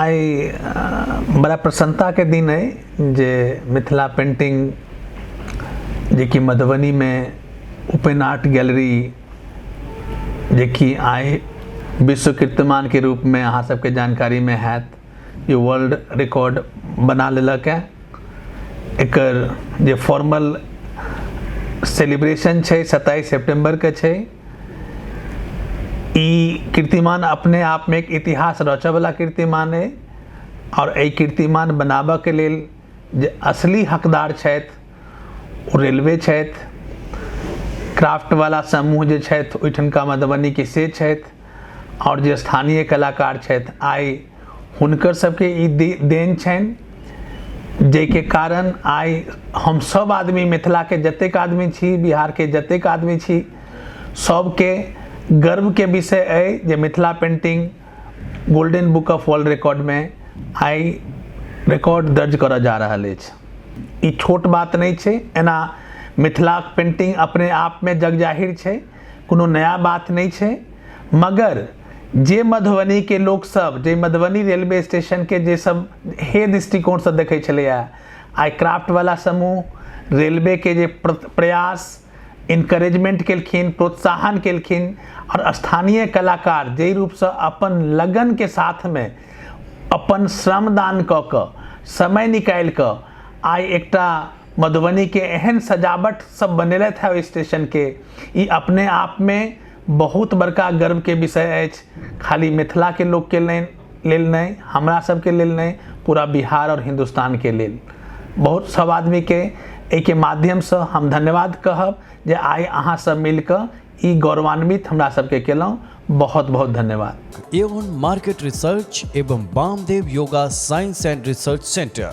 आइ बड़ा प्रसन्नताके दिन अइ जे मिथिला पेन्टिंग जेकि मधुबनीमे ओपन आर्ट गैलरी, जेकि आइ विश्व कीर्तिमानके रूपमे अहाँ सबके जानकारीमे हैत, ई वर्ल्ड रिकॉर्ड बना लेलक हँ। एकर जे फॉर्मल सेलिब्रेशन छै, 27 सेप्टेम्बरके छै। ई कीर्तिमान अपने आपमे एक इतिहास रचऽवला कीर्तिमान अइ आओर एहि कीर्तिमान बनाबऽके लेल जे असली हकदार छथि, ओ रेलवे छथि, क्राफ्टवला समूह जे छथि ओहिठुनका मधुबनीके से छथि आओर जे स्थानीय कलाकार छथि, आइ हुनकर सबके ई देन छनि, जाहिके कारण आइ हम सब आदमी, मिथिलाके जतेक आदमी छी, बिहारके जतेक आदमी छी, सबके गर्वके विषय अइ जे Mithila painting golden book of world रिकॉर्डमे आइ रिकॉर्ड दर्ज करऽ जा रहल अछि। ई छोट बात नहि छै। एना मिथिलाक पेन्टिंग अपने आपमे जग जाहिर छै, कोनो नया बात नहि छै, मगर जे मधुबनीके लोकसभ, जे मधुबनी रेलवे स्टेशनके जे सब हे दृष्टिकोणसँ देखै छलैए, आइ क्राफ्टवला समूह, रेलवेके जे प्रयास, इनकरेजमेंट केलखिन, प्रोत्साहन केलखिन आओर स्थानीय कलाकार जाहि रूपसँ अपन लगनके साथमे अपन श्रमदान कऽ कऽ, समय निकालि कऽ आइ एकटा मधुबनीके एहन सजावट सब बनेलथि है ओहि स्टेशनके, ई अपने आपमे बहुत बड़का गर्वके विषय अछि। खाली मिथिलाके लोकके लेल नहि, हमरा सबके लेल नहि, पूरा बिहार आओर हिन्दुस्तानके लेल। बहुत सब आदमीके एहिके माध्यमसँ हम धन्यवाद कहब जे आइ अहाँ सब मिलकऽ ई गौरवान्वित हमरा सबके केलहुँ। बहुत बहुत धन्यवाद। एवन मार्केट रिसर्च एवं Bamdev yoga science and research centre.